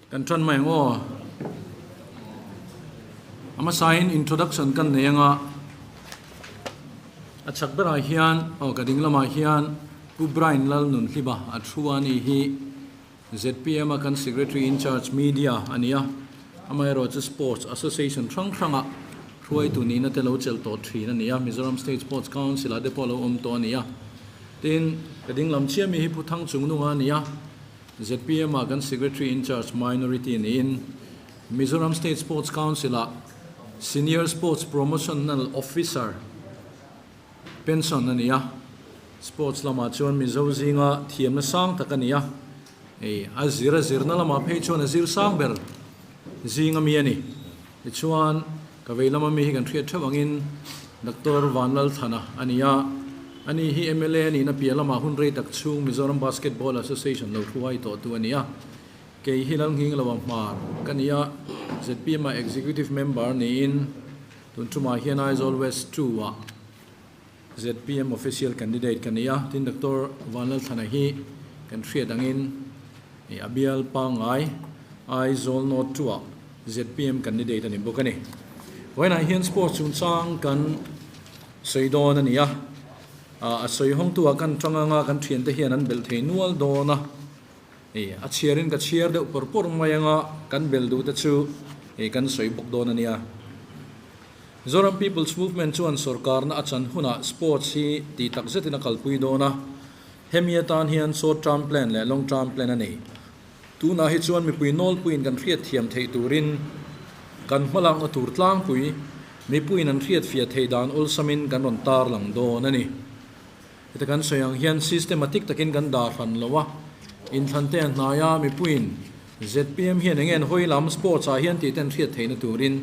Kan tan mai ang aw. A hmasain introduction kan nei anga a chak berah hian aw ka ding lamah hian Pu Brian Lalnunhliba a thu a ni hi zpm a kan Secretary in charge Media a ni a, amaherawh chu Sports Association hrang hranga hruaitu nihna te lo chelh tawh thin a ni a, Mizoram State Sports Council ah te pawh a lo awm tawh a ni a. Tin, ka ding lam chiah mi hi Pu Thangchungnunga a ni a. Zpm ah kan Secretary in charge Minority niin Mizoram State Sports Council ah Senior Sports Promotional Officer pension a ni a, Sports lamah chuan Mizo zinga thiamna sang tak a ni a, hei a zir a zirna lamah phei chuan a zir sang ber zinga mi a ni. Tichuan ka vei lama mi hi kan hriat theuh angin Doctor Vanlalthana a ni a, ani hi mla a nihna piah lamah hun rei tak chhung Mizoram Basketball Association lo hruai tawhtu a ni a. Kei hi Lalnghing Loa Hmar ka ni a, zpm-ah Executive Member niin tun tumah hian Aizawl West 2-ah zpm Official Candidate ka ni a. Tin Doctor Vanlalthana hi kan hriat angin a bial pangngai Aizawl North 2-ah zpm candidate a ni bawk a ni. Vawiinah hian sports chungchang kan sawi dawn a ni a, a sawi hawngtu ah kan tang anga kan thiante hian an belh thei nual dawn a, a chhiarin ka chhiar deuh pawr pawr mai anga kan bel duh te chu kan sawi bawk dawn a nia. Zoram People's Movement chuan sorkarna a chan hunah sports hi tih tak zetin a kalpui dawn a, hemi atan hian short term plan leh long term plan a nei. Tunah hi chuan mipui nawlpuiin kan hriatthiam theih turin kan hmalakna tur tlangpui mipuiin an hriatfiah theih dan awlsamin kan rawn tarlang dawn a ni. Heta kan sawi ang hian systematic takin kan dah hran lo a, inthlan te a hnai a, mipuiin zpm hian eng nge an hawi lam sports ah hian tih te an hriat theihna turin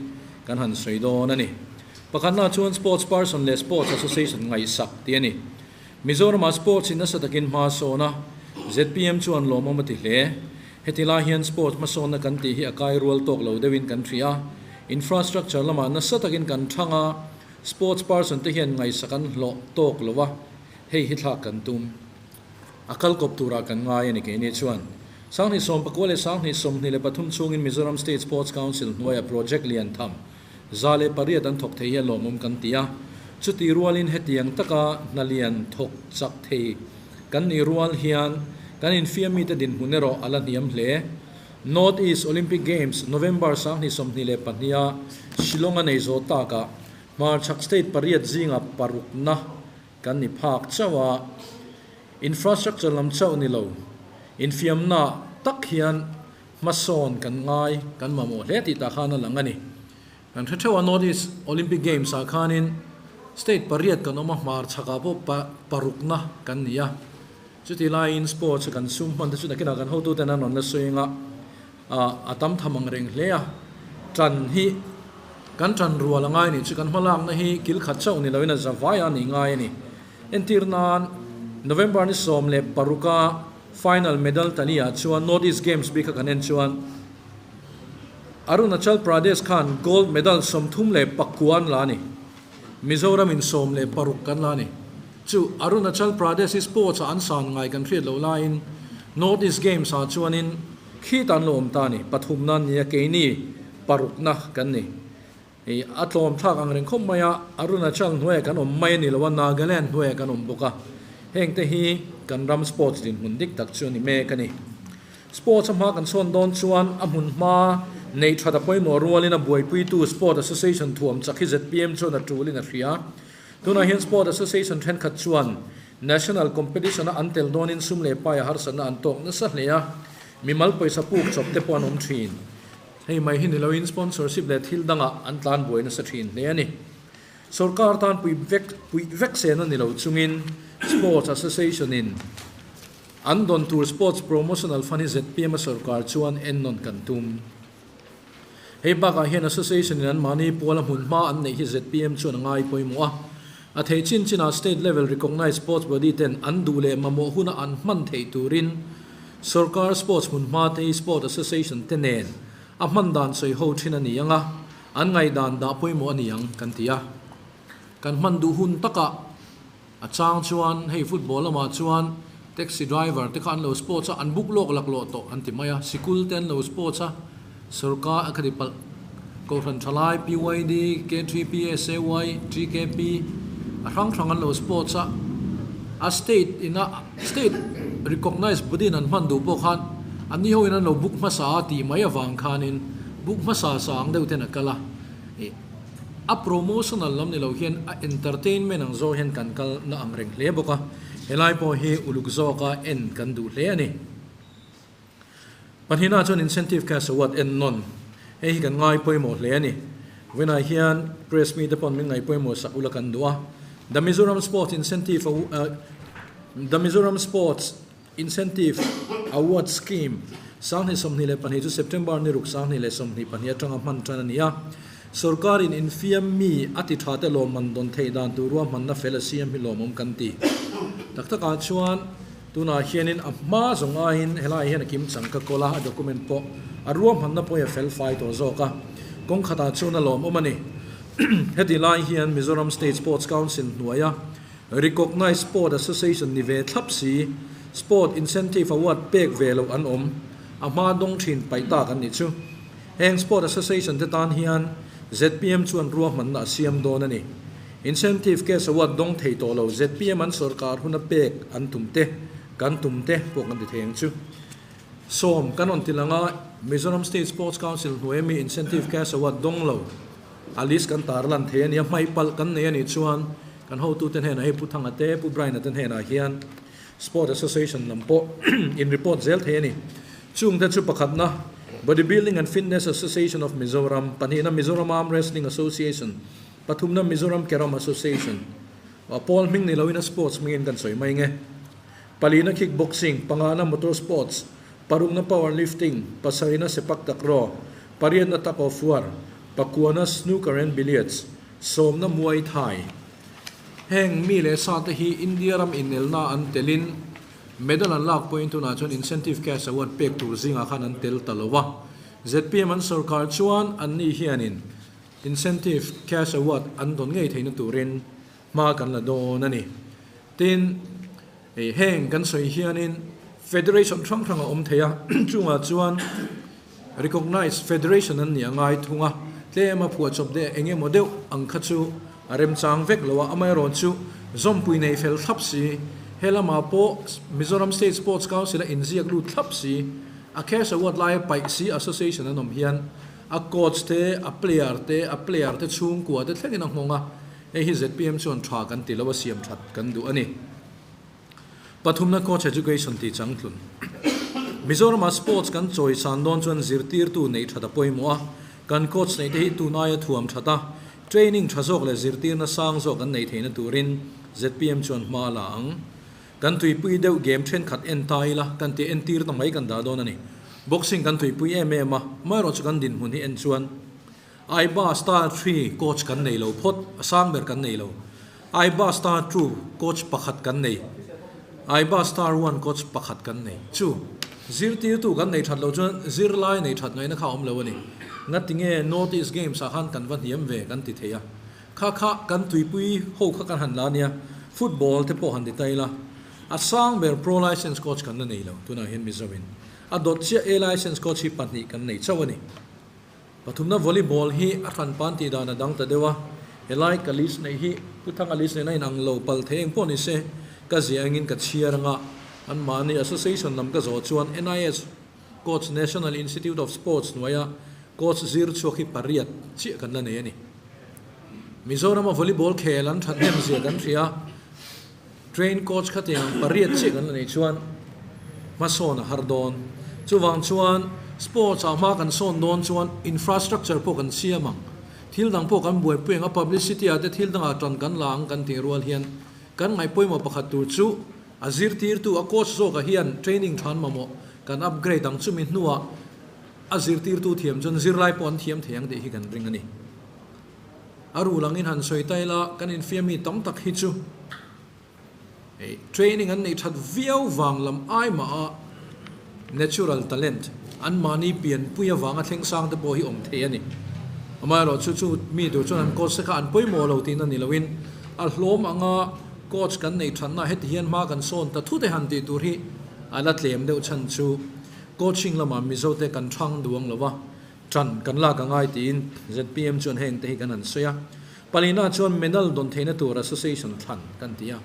kan han sawi dawn a ni. Pakhatna chuan sports person leh sports association ngaihsak tih a ni. Mizoramah sports in nasa takin hma a sawn a, zpm chuan lawmawm a ti hle. Heti lai hian sports hmasawnna kan tih hi a kai rual tawk lo deuhin kan hria a, infrastructure lamah nasa takin kan thang a, sports person te hian ngaihsak an hlawh tawk lo a, hei hi thlak kan tum. A kal kawp turah kan ngai a ni keini chuan. 2019 leh 2023 chhungin Mizoram State Sports Council hnuaia project lian tham 108 an thawk thei hi a lawmawm kan ti a, chuti rualin hetiang taka hna lian thawk chak thei kan nih rual hian kan infiam mite dinhmun erawh a la hniam hle. North East Olympic Games November 2022 a Shillong a nei zawh takah hmarchhak state pariat zinga parukna kan ni phak chauh a, infrastructure lam chauh ni lo infiamna tak hian Hmasawn kan ngai, kan mamawh hle tih tah khan a lang a ni. Kan hre theuh a, North East Olympic Games ah khanin state pariat kan awm a, hmar chhakah pawh parukna kan ni a. Chuti laiin sports a kan sum hman te chu nakinah kan hotuten an rawn la sawi anga, a tam tham ang reng hle a. Tan hi kan tan rual a ngai nih chu kan hmalakna hi kil khat chauh ni loin a za vai a nih ngai a ni. Entir nan November ni 16 a Final medal tali ah chuan North East Games bik a kan en chuan Arunachal Pradesh khan gold medal 39 an la a ni. Mizoram in 16 kan la a ni. Chu Arunachal Pradesh hi sports ah an san ngai kan hriat loh laiin North East Games ah chuanin khit an lo awm ta a ni. Pathumna an ni a, keini parukna kan ni. Hei a tlawm thlak ang reng khawp mai a, Arunachal hnuaiah kan awm mai a ni lo a, Nagaland hnuaiah kan awm bawk a, heng te hi kan ram sports dinhmun dik tak chu a ni mek a ni. Sports a hma kan chhawn dawn chuan a hmun hma neih that a pawimawh rualin a buaipuitu Sport Association thuam chak hi zpm chuan a tulin a hria. Tunah hian Sport Association thenkhat chuan National Competition a an tel dawnin sum leh pai a harsatna an tawk nasa hle a, mimal pawisa puk chawp te pawh an awm thin. Hei mai hi ni loin sponsorship leh thil dangah an tlan buai nasa thin hle a ni. Sorkar tan pui vek puih vek sen a ni lo chungin Sports Association in an dawn tur Sports Promotional Fund hi zpm a sorkar chuan ennawn kan tum. Hei bakah hian Association in anmahni puala hmun hma an neih hi zpm chuan a ngai pawimawh a. A theih chin chinah State level recognised sports body ten an duh leh mamawh huna an hman theih turin Sorkar sports hmun hma te hi Sport Association te nen a hman dan sawi ho thin a ni ang a, an ngaihdan dah pawimawh a ni ang kan ti a. Kan hman duh hun takah a chang chuan hei football lamah chuan Taxi driver te kha an lo sports a, an book lawk laklawh tawh an ti mai a, sikul te an lo sports a, sorkar a khati palh Kohhran Thalai, PYD, K3P, SAY, TKP a hrang hrang an lo sports a, a state ina state recognized body in an hman duh pawh khan an ni ho in an lo book hmasa a tih mai avang khanin book hmasa sa ang deuh ten a kal a, ih a promotional lam ni lo hian a entertainment ang zawk hian kan kal na ang reng hle bawk a, helai pawh hi uluk zawka en kan duh hle a ni. Pahnihna chuan Incentive Cash Award en nawn hei hi kan ngai pawimawh hle a ni. Vawiinah hian Press mite pawn min ngaih pawimawh sak ula kan duh a. The Mizoram Sports Incentive The Mizoram Sports Incentive Award Scheme 2022 chu September ni ruk 2022 atanga hman tan a ni a. Sorkarin infiam mi a ti tha te lawmman dawn theih dan tur ruahmanna fel a siam hi lawmawm kan ti. Tak takah chuan Tunah hianin a hma zawng aiin helaiah hian a kim chang ka kawl a, a document pawh a ruahmanna pawh hi a fel fai tawh zawk a, kawng khatah chuan a lawmawm a ni. Heti lai hian Mizoram State Sports Council hnuaia Recognised Sport Association ni ve thlap si, Sport Incentive Award pek ve loh an awm, a hma dawng thin paih tak an nih chu. Heng Sport Association te tan hian zpm chuan ruahmanna a siam dawn a ni. Incentive cash award dawng thei tawh lo zpm an sorkar huna pek an tum te, kan tum te pawh kan ti thei ang chu. Sawm kan rawn ti lang a, Mizoram State Sports Council hnuaia mi incentive cash award dawng lo a list kan tar lan thei a nia, hmaih palh kan nei a nih chuan kan hotute hnenah hei Pu Thanga te, Pu Brian-a te hnenah hian Sport Association lam pawh in report zel thei a ni. Chungte chu pakhatna Bodybuilding and Fitness Association of Mizoram, pahnihna Mizoram Arm Wrestling Association, Pathumna Mizoram Carrom Association a pawl hming ni loin a sports hmingin kan sawi mai nge. Palina Kick Boxing, pangana Motor Sports, parukna Power Lifting, pasarihna Sepak Takraw, pariatna Tug of War, pakuana Snooker and Billiards, sawmna Muay Thai. Heng mi leh sa te hi India ram inelna an telin medal an lak pawhin tunah chuan incentive cash award pek tur zingah khan an tel ta lo a. Zpm an sorkar chuan anni hianin Incentive cash award an dawn ngei theihna turin hma kan la dawn a ni. Tin, heng kan sawi hianin Federation hrang hrang a awm thei a, chungah chuan Recognised Federation an nih a ngai thung a, tlem a phuahchawp deh eng emaw deuh ang kha chu a remchang vek lo a, amaherawhchu chu zawmpui nei fel thlap si, he lamah pawh Mizoram State Sports Council a inziak lut thlap si, a cash award laia paih si association an awm hian A coach te, a player te, a player te chhungkua te thlengin a nghawng a, hei hi zpm chuan tha kan ti lo a siam that kan duh a ni. Pathumna coach education tih changtlun. Mizoramah sports kan chawi san dawn chuan zirtirtu neih that a pawimawh a, kan coach neih te hi tun aia thuam that a, training tha zawk leh zirtirna sang zawk an neih theihna turin zpm chuan hma a la ang. Kan tuipui deuh game thenkhat en ta ila kan tih entir ta mai kan dah dawn a ni. Boxing kan tuipui em em a, amaherawhchu kan dinhmun hi en chuan Aiba Star Three coach kan nei lo phawt, a sang ber kan nei lo. Aiba Star Two coach pakhat kan nei, Aiba Star One coach pakhat kan nei. Chu zirtirtu kan nei that lo chuan zirlai nei that ngaihna kha a awm lo a ni. Ngatinge North East Games ah khan kan va hniam ve kan ti thei a. Kha kha kan tuipui ho kha kan han la nia, football te pawh han ti ta ila, a sang ber pro licence coach kan la nei lo, tunah hian Mizoin a dawt chiah A licence coach hi pahnih kan nei chauh a ni. Pathumna volleyball hi a hran pan tih dan a dang ta deuh a, helai ka list neih hi Pu Thanga list nena inang lo pal thei eng pawh ni se, ka ziah engin ka chhiar anga anmahni association lam ka zawh chuan NIS Coach National Institute of Sports hnuaia coach zir chhuak hi pariat chiah kan la nei a ni. Mizorama volleyball khel an that hnem zia kan hria a, train coach khatiang pariat chiah kan la nei chuan hmasawn a har dawn. Chuvang chuan sports ah hma kan sawn dawn chuan infrastructure pawh kan siam ang, thil dang pawh kan buaipui ang a, publicity ah te thil dangah tan kan la ang kan tih rual hian kan ngaih pawimawh pakhat tur chu a zirtirtu a coach zawkah hian training than mamawh kan upgrade ang chumi hnuah a zirtirtu thiam chuan zirlai pawh an thiam thei ang tih hi kan ring a ni. A rul angin han sawi ta ila, kan infiammi tam tak hi chu hei training an neih that viau vang lam ai mah a natural talent an mahni pianpui avanga thleng sang te pawh hi awm thei a ni. Amaherawhchu chu mi tur chuan an coach te kha an pawimawh lo tihna ni loin a hlawm anga. Coach kan nei thatna heti hian hma kan sawn ta thute han tih tur hi a la tlem deuh chhan chu coaching lamah Mizote kan thang duang lo va, ṭan kan lak a ngai tiin zpm chuan heng te hi kan han sawi a. Palina chuan medal dawn theihna tur association thlan kan ti a.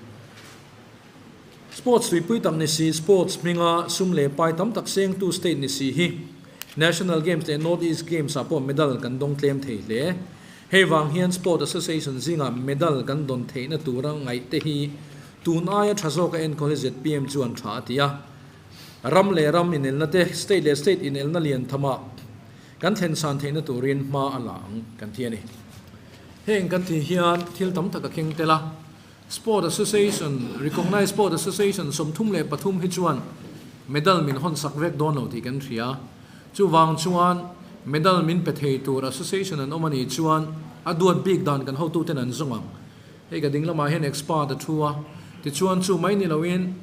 Sports tuipui tak ni si, sports hminga sum leh pai tam tak sengtu state ni si hi National Games leh North East Games ah pawh medal kan dawng tlem thei hle. Hei vang hian Sport Association zingah medal kan dawn theihna tura ngaih te hi tun aia tha zawka enkawl hi zpm chuan tha a ti a. Ram leh ram inelna te, state leh state inelna lian thamah kan thlen san theihna turin hma a la ang kan ti a ni. Heng kan tih hian thil tam tak a keng tel a. Sport Association, Recognized Sport Association 33 hi chuan medal min hawn sak vek dawn lo tih kan hria. Chuvang chuan medal min pe thei tur association an awm a nih chuan a duat bik dan kan hotuten an zawng ang. Hei ka ding lamah hian expert a thu a, tichuan chu mai ni loin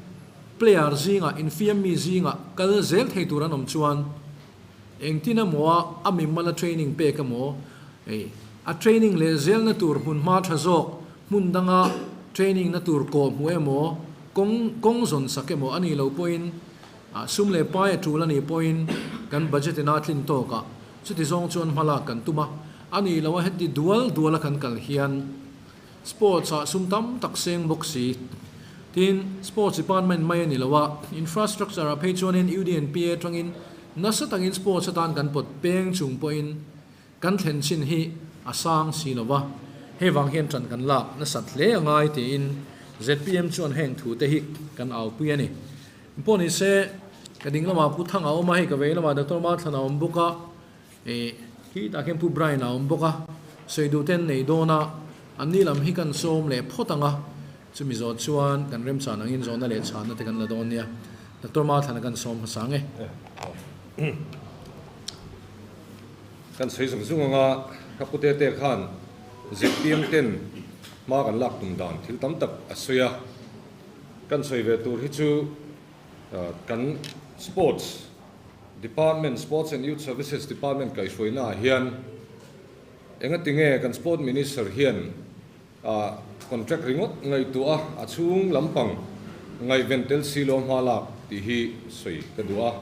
player zingah, infiam mi zingah kal zel thei tur an awm chuan engtin emaw a a mimala training pek emaw, hei a training leh zelna tur hmunhma tha zawk Hmun danga training na tur kawh hmuh emaw, kawng kawng zawn sak emaw a nih loh pawhin, sum leh pai a tul a nih pawhin kan budget ina tlin tawk a, chuti zawng chuan hma lak kan tum a. A nih loh a heti dual dual a kan kal hian sports ah sum tam tak seng bawk si. Tin, sports department mai a ni lo a, infrastructure ah phei chuanin UDNPA atangin nasa takin sports atan kan pawt peng chung pawhin Kan thlen chin hi a sang si lo va, hei vang hian ṭan kan lak nasat hle a ngai tiin zpm chuan heng thu te hi kan aupui a ni. Pawh ni se, ka ding lamah Pu Thanga a awm a, hei ka vei lamah Doctor Marthlan a awm bawk a, ih khitah khian Pu Brian a awm bawk a, sawi duh ten nei dawn a, anni lam hi kan sawm leh phawt ang a, chumi zawh chuan kan remchan angin zawhna leh chhanna te kan la dawn nia. Doctor Marthlan a kan sawm hmasa ang e. Kan sawi zung zung anga ka pute te khan zpm ten hma kan lak tum dan thil tam tak a sawi a, kan sawi ve tur hi chu kan sports department, Sports and Youth Services Department kaihhruaina ah hian engatinge kan sport minister hian contract ringawt ngaihtuah a, a chhung lampang ngaihven tel si lo hma lak tih hi sawi ka duh a.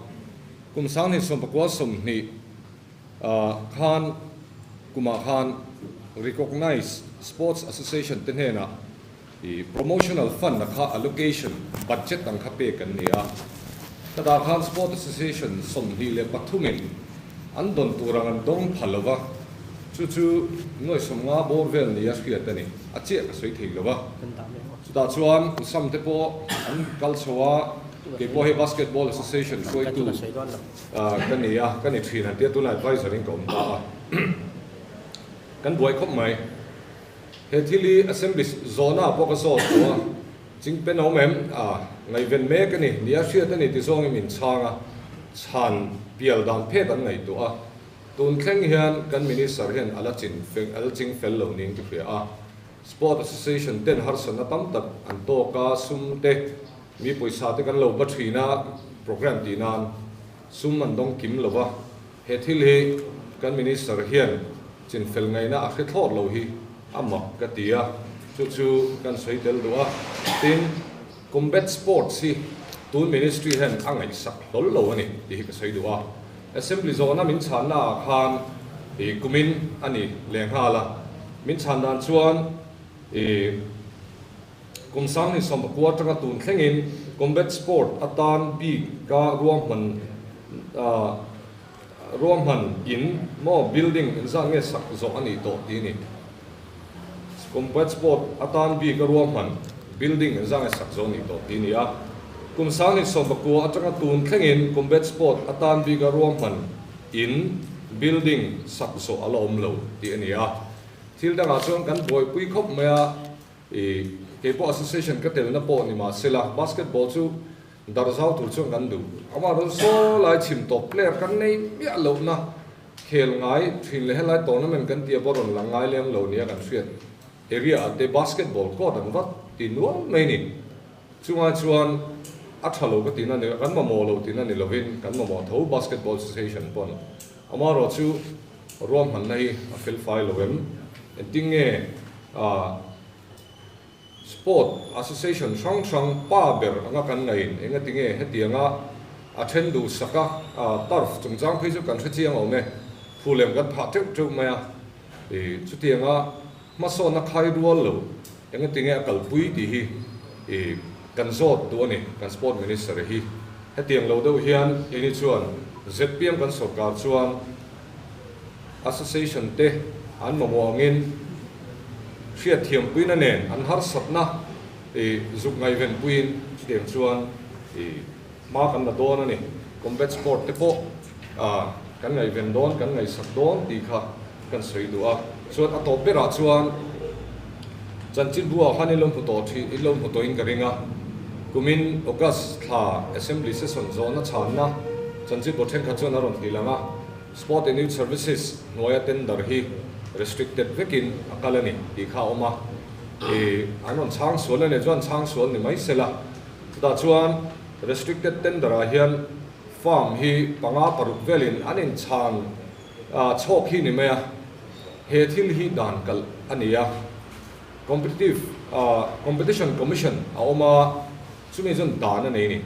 Kum 2029 khan kumah khan Recognized Sports Association te hnenah Promotional Fund a kha allocation budget ang kha pek an ni a. Chutah khan Sport Association 23 in an dawn tur ang an dawng pha lo va, chu chu nuai 50 bawr vel nia hriat a ni. A chiah ka sawi thei lo va. Chutah chuan Usam te pawh an kal chho a, kei pawh hei Basketball Association hruaitu ka ni a, ka ni thin an tia, tunah advisor in ka awm ta a. Kan buai khawp mai. He thil hi Assembly zawhna pawh ka zawt tawh a, Chingpen a awm em? A, ngaihven mek a ni, nia hriat a ni ti zawngin min chhang a, chhan pial dan phet an ngaihtuah a. Tun thleng hian kan Minister hian a la chin a la ching fel lo niin ka hria a. Sport Association ten harsatna tam tak an tawk a, sum te, mi pawisa te kan lo ba thin a, programme tih nan sum an dawng kim lo va. He thil hi kan Minister hian chinfel ngaihna a hre thlawt lo hi a mak ka ti a, chu chu kan sawi tel duh a. Tin, combat sports hi tun Ministry hian a ngaihsak hlawl lo a ni tih hi ka sawi duh a. Assembly zawhna min chhanna ah khan i kumin a ni lehnghal a, min chhan dan chuan i Kum 2019 atanga tun thlengin combat sport atan bik ka ruahman ruahman in maw building engzat nge sak zawh a nih tawh tih a ni. Combat sport atan bik a ruahman building engzat nge sak zawh a nih tawh tih a ni a. Kum 2019 atanga tun thlengin combat sport atan bik a ruahman in building sak zawh a la awm lo tih a ni a. Thil dangah chuan kan buaipui khawp mai a. I keipawh association ka telna pawh ni mahsela basketball chu darh zau tur chuan kan duh. Amah rawn saw lai chhim tawp player kan nei miah lohna khel ngai thin leh helai tournament kan tia pawh rawn lang ngai lem lo nia kan hriat area ah te basketball court an vat ti nual mai ni. Chungah chuan a tha lo ka tihna ni kan mamawh lo tihna ni lovin kan mamawh tho basketball association pawn amaherawh chu ruahmanna hi a fel fai lo em? Engtin nge? Sport Association hrang hrang pa ber anga kan ngaiin engatinge hetianga a then duhsak a, turf chungchang phei chu kan hre chiang awm e, phulem kan phah teuh teuh mai a, chutianga hmasawnna khai rual lo engatinge a kalpui tih hi kan zawt duh a ni, kan Sport Minister hi. Hetiang lo deuh hian keini chuan zpm kan sawrkar chuan Association te an mamawh angin hriatthiampuina nen an harsatna zuk ngaihvenpuiin chutiang chuan hma kan la dawn a ni. Combat sport te pawh kan ngaihven dawn, kan ngaihsak dawn tih kha kan sawi duh a. Chuan a tawp berah chuan chanchinbu ah khan in lo hmu tawh thin, in lo hmu tawhin ka ring a. Kumin August thla Assembly session zawhna chhanna chanchinbu thenkhat chuan a rawn ti lang a. Sport and Youth Services hnuaia tender hi restricted vekin a kal a ni tih kha a awm a. An rawn chhang sual a nih chuan chhang sual ni mai sela. Chutah chuan restricted tender ah hian firm hi panga paruk velin an inchhan chhawk hi ni mai a, he thil hi dan kalh a ni a. Competitive Competition Commission a awm a, chumi chuan dan a nei a ni.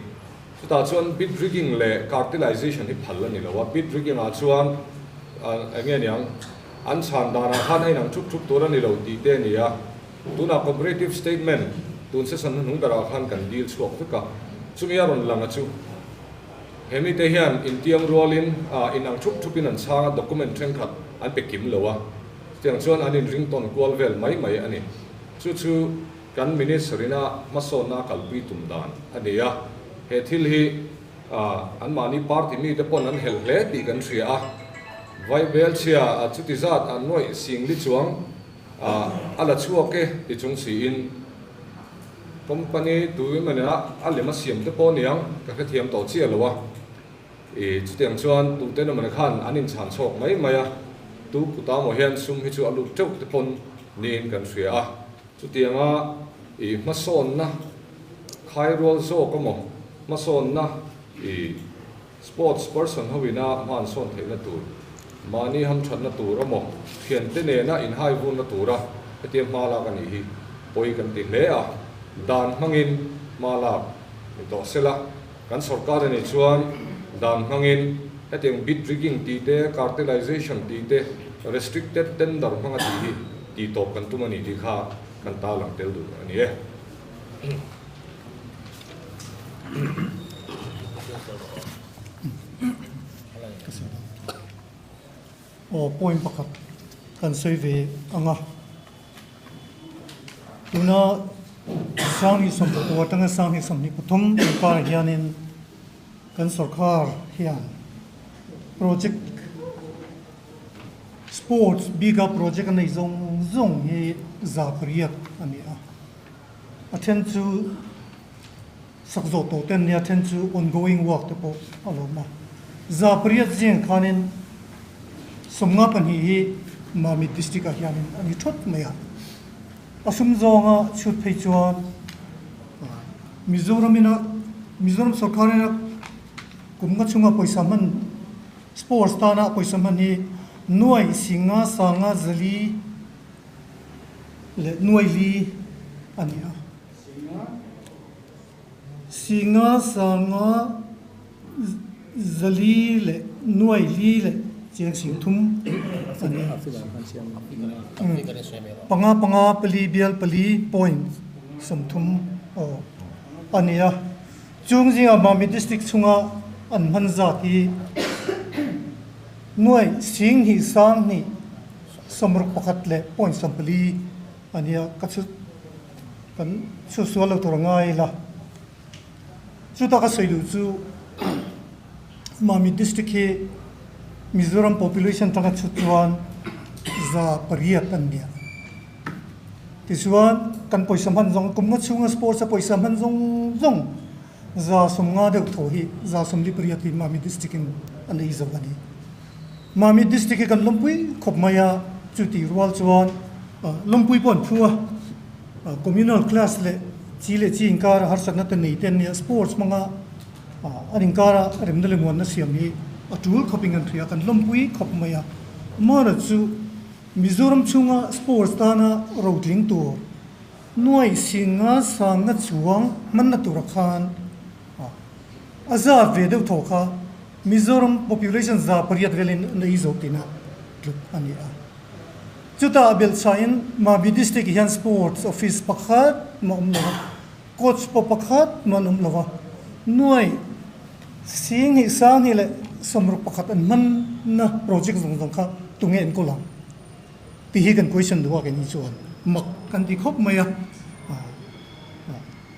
Chutah chuan bid rigging leh cartelization hi phal a ni lo a, bid rigging ah chuan eng nge niang an chhan danah khan a inang thup thup tur a ni lo tih te a ni a. Tunah comparative statement tun session hnuhnung berah khan kan dil chhuak vek a, chumi a rawn lang a chu he mite hian intiam rualin inang thup thupin an chhang a, document thenkhat an pe kim lo a, chutiang chuan an inring tawn kual vel mai mai a ni. Chu chu kan Minister ina hmasawnna a kalpui tum dan a ni a, he thil hi anmahni party mite pawn an helh hle tih kan hria a, Vaibelchhia chuti zat an nuaih singli chuang A la chhuak e ti chung siin company tu emaw a lem a siam te pawh aniang ka hrethiam tawh chiah lo a, i chutiang chuan tute emaw khan an inchhan chhawk mai mai a, tu kuta maw hian sum hi chu a lut teuh te pawn niin kan hria a, chutianga i hmasawnna khai rual zawk emaw hmasawnna i Sports person ho ina hman sawn theihna tur, mahni hamthatna tur emaw thiante nena inhai vunna tura hetia hma lak a nih hi pawi kan ti hle a, dan hmangin hma lak ni tawh sela, kan sorkar a nih chuan dan hmangin hetiang bid rigging tih te, cartelization tih te, restricted tender hmanga tih hi tihtawp kan tum a ni tih kha kan tarlang tel duh a ni e. Aw point pakhat kan sawi ve ang a, tuna Sanghnih sawmpakua atanga Sanghnih 23 inkar hianin kan sorkar hian project sports bika project a nei zawng zawng hi 800 a ni a. A then chu sak zawh tawh te an nia, a then chu ongoing work te pawh a lo awm a. 800 zing khanin 52 hi Mamit District ah hianin a ni thawt mai a. A sum zawnga chhut phei chuan Mizoram ina Mizoram sorkar ina kum nga chhunga pawisa hman sports tana pawisa hman hi nuai singa sanga zali leh nuai li a ni a. Singa sanga zali leh nuai li leh chiang sing thum a ni a. Panga panga pali bial pali point 30 aw a ni a. Chung zinga Mami District chhunga an hman zat hi nuai sing hnih sang hnih 61 leh point 14 a nia, ka chhu kan chhu sual lo tur a ngai ila. Chuta ka sawi duh chu Mamit District hi Mizoram population tanga chhut chuan 800 an nia. Tichuan kan pawisa hman zawng kum nga chhunga sports a pawisa hman zawng zawng 50 deuh thaw hi 48 hi Mamit District in a nei zo a ni. Mamit District hi kan lawmpui khawp mai a, chuti rual chuan lawmpui pawh an phu a, communal class leh chi leh chi inkara harsatna te nei te an nia, sports hmanga an inkara remna leh muanna siam hi a tul khawpin kan hria, kan lawmpui khawp mai a. Amaherawhchu Mizoram chhunga sports tana rotling tur. Nuai singa sanga chuang manna tura khan a za ve deuh thaw kha Mizoram population 800 velin nei zo tina tluk ani a. Chuta bel chain Mami district hian sports office pakhat ma awm lova, coach pawh pakhat ma an awm lova, nuai sing hi sang hi leh 61 an hman na project zawng zawng kha tunge an kawl ang tih hi kan question duh a keini chuan mak kan ti khawp mai a.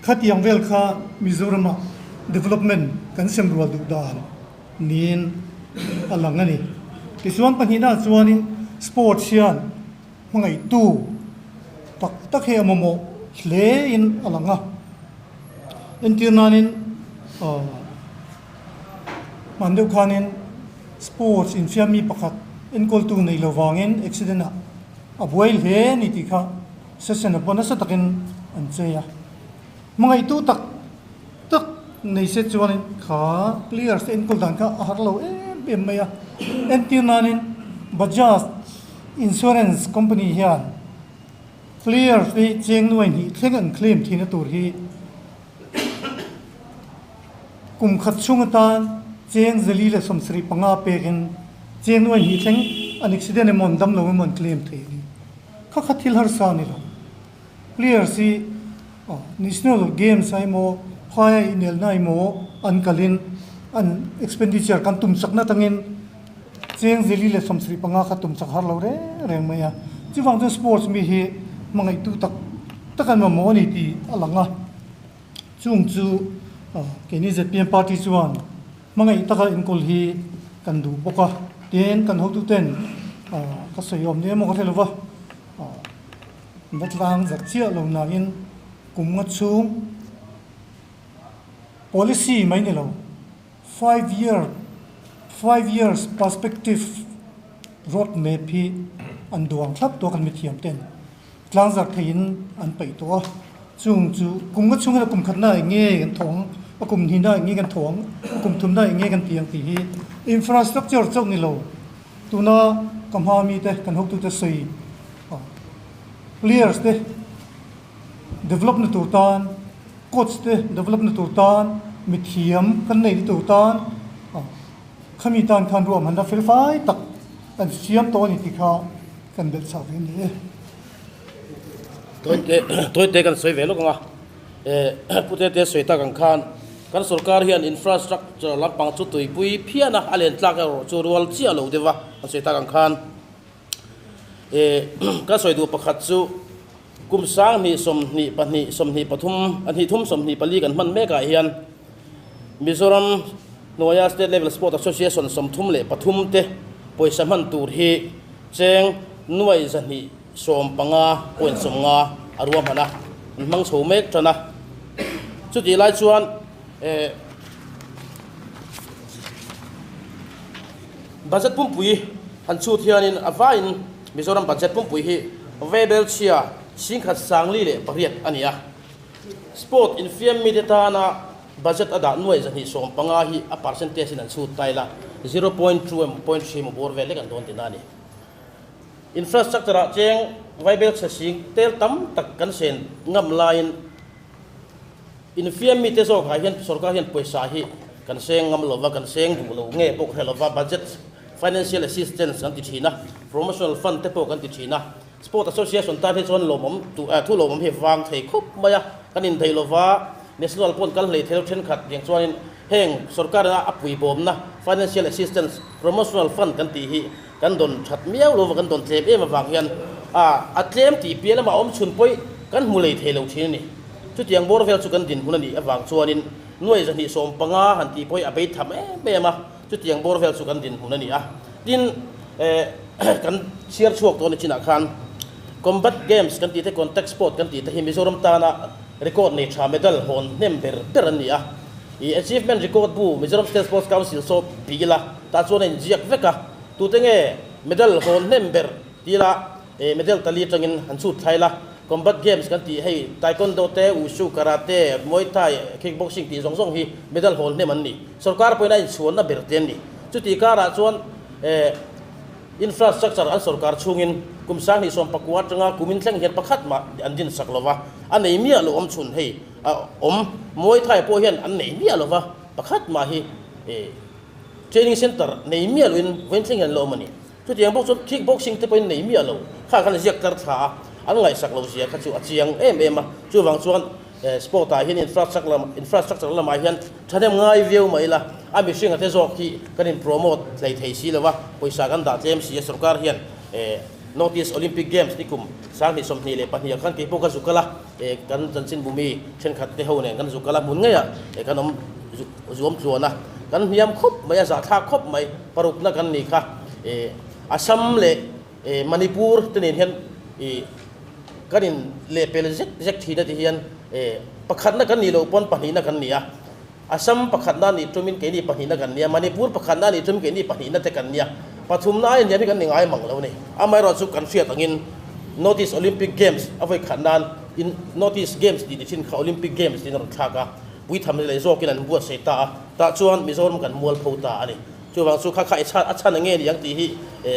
Khatiang vel kha Mizoram-a development kan sem rual duh dan niin a lang a ni. Tichuan pahnihna chuanin sports hian hmangaihtu tak tak hi a mamawh hlein a lang a. Entir nanin hman deuh khanin sports infiammi pakhat enkawltu nei lo vangin accident ah a buai hle ni tih kha session a pawh nasa takin an chei a. Hmangaihtu tak tak nei se chuanin kha players te enkawl dan kha a har lo em em mai a. Entir nanin Bajaj Insurance Company hian players te cheng nuai hnih thleng an claim thihna tur hi kum khat chhung atan cheng 475 pekin cheng nuai hnih thleng an accident emaw an dam lo emaw an claim thei a ni. Kha kha thil harsa a ni lo. Players hi National Games a emaw phaia inelna emaw an kalin an expenditure kan tum chakna tangin cheng 475 kha tum chak har lo reng reng mai a. Chuvang chuan sports mi hi hmangaihtu tak tak an mamawh a ni tih a lang a. Chung chu keini zpm party chuan hmangaih taka enkawl hi kan duh bawk a. Tin, kan hotuten ka sawi awm ni emaw ka hre lo va. Vatlang zak chiah lo nain kum nga chhung policy mai ni lo, 5 year, 5 years perspective road map hi an duang thlap tawh kan mithiam ten tlang zar theiin an peih tawh a. Chung chu kum nga chhung hian a kum khatna eng nge kan thawng, a kum hnihna eng nge kan thawng, a kum thumna eng nge kan ti ang tih hi infrastructure chauh ni lo, tuna ka hma mi te kan hotute sawi players te develop na tur tan, coach te develop na tur tan, mithiam kan nei na tur tan, khami tan khan ruah man a fel fai tak an siam tawh a ni tih kha kan belh chak ve a ni e. Toite toite kan sawi ve lawk ang a, pute te sawi tak ang khan kan sorkar hian infrastructure lampang chu tuipui phian a, a len tlak erawh chu rual chiah lo deuh a kan sawi tak ang khan. Ka sawi duh pakhat chu kum 2022 23 a hnih thum 24 kan hman mekah hian Mizoram hnuaia State Level Sport Association 33 te pawisa hman tur hi cheng nuai 215.90 a ruahman a, an hmang chho mek tan a. Chutih lai chuan budget pumpui han chhut hianin a vaiin Mizoram budget pumpui hi vaibel chhia 10,048 a ni a. Sport infiam mite tana budget a dah nuai 215 hi a percentage in an chhut tai la, 0.2 emaw 0.3 emaw bawr vel lek an dawn tina a ni. Infrastructure ah cheng vaibel chhe sing tel tam tak kan sen ngam laiin infiam mite zawkah hian sorkar hian pawisa hi kan seng ngam lova, kan seng duh lo nge pawh ka hre lova, budget financial assistance kan ti thin a, promotional fund te pawh kan ti thin a. Sport Association tan hi chuan lawmawm thu lawmawm hi vang thei khawp mai a, kan indaih lova National pawn kal hlei thei thenkhat tiang chuanin heng sorkarina a puibawmna financial assistance promotional fund kan tih hi kan dawn that miau lova kan dawn tlem em avang hian a tlem tih piah lamah awm chhun pawih kan hmu lei thei lo thin a ni. Chutiang bawr vel chu kan dinhmun a nih avang chuanin nuai 215 han tih pawih a bei tham em em a, chutiang bawr vel chu kan dinhmun a ni a. Tin, kan chhiar chhuak tawh ni chinah khan combat games kan tih te, contact sport kan tih te hi Mizoram tana record nei tha medal hawn hnem ber ber an ni a. I achievement record bu Mizoram State Sports Council saw bih ila tah chuan a inziak vek a, tute nge medal hawn hnem ber ti ila medal tali atangin han chhut thlai la. Combat games kan tih hei taekwondo te, wushu, karate, muay thai, kickboxing tih zawng zawng hi medal hawn hnem an ni. Sorkar pawhin a inchhuanna ber te an ni. Chutih karah chuan infrastructure an sorkar chhungin Kum 2019 atanga kumin thleng hian pakhat mah an din sak lova, a nei miah lo awm chhun hei a awm. Muay Thai pawh hian an nei miah lova, pakhat mah hi training center nei miah loin vawiin thleng hian an la awm a ni. Chutiang bawk chuan kick boxing te pawhin nei miah lo kha khan ziak tlar thla a, an ngaihsak lo zia kha chu a chiang em em a. Chuvang chuan sport ah hian infrastructure lamah hian thahnem ngai viau mai ila, a mihring a te zawk hi kan in promote hlei thei si lo a, pawisa kan dah tlem si a. Sorkar hian North East Olympic Games ni kum 2022 ah khan keipawh ka zu kal a, kan chanchinbu mi thenkhat te ho nen kan zu kal a, hmun ngeiah kan awm zuam tluan a, kan hniam khawp mai a, zahthlak khawp mai, parukna kan ni kha. Assam leh Manipur te nen hian kan in lehpel zek zek thin a ti hian pakhatna kan nih loh pawn pahnihna kan ni a, Assam pakhatna nih tumin keini pahnihna kan ni a, Manipur pakhatna nih tumin keini pahnihna te kan ni a, pathumna a inhniam hi kan ni ngai mang lo a ni. Amaherawhchu chu kan hriat angin North East Olympic Games a vawi khat nan in North East Games tih ni thin kha Olympic Games tiin a rawn thlak a, puitham leh zawkin an buatsaih ta a, tah chuan Mizoram kan mualpho ta a ni. Chuvang chu kha kha i chhan a chhan enge ni ang tih hi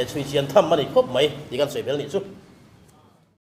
chhui chian tham a ni khawp mai tih kan sawi bel nih chu.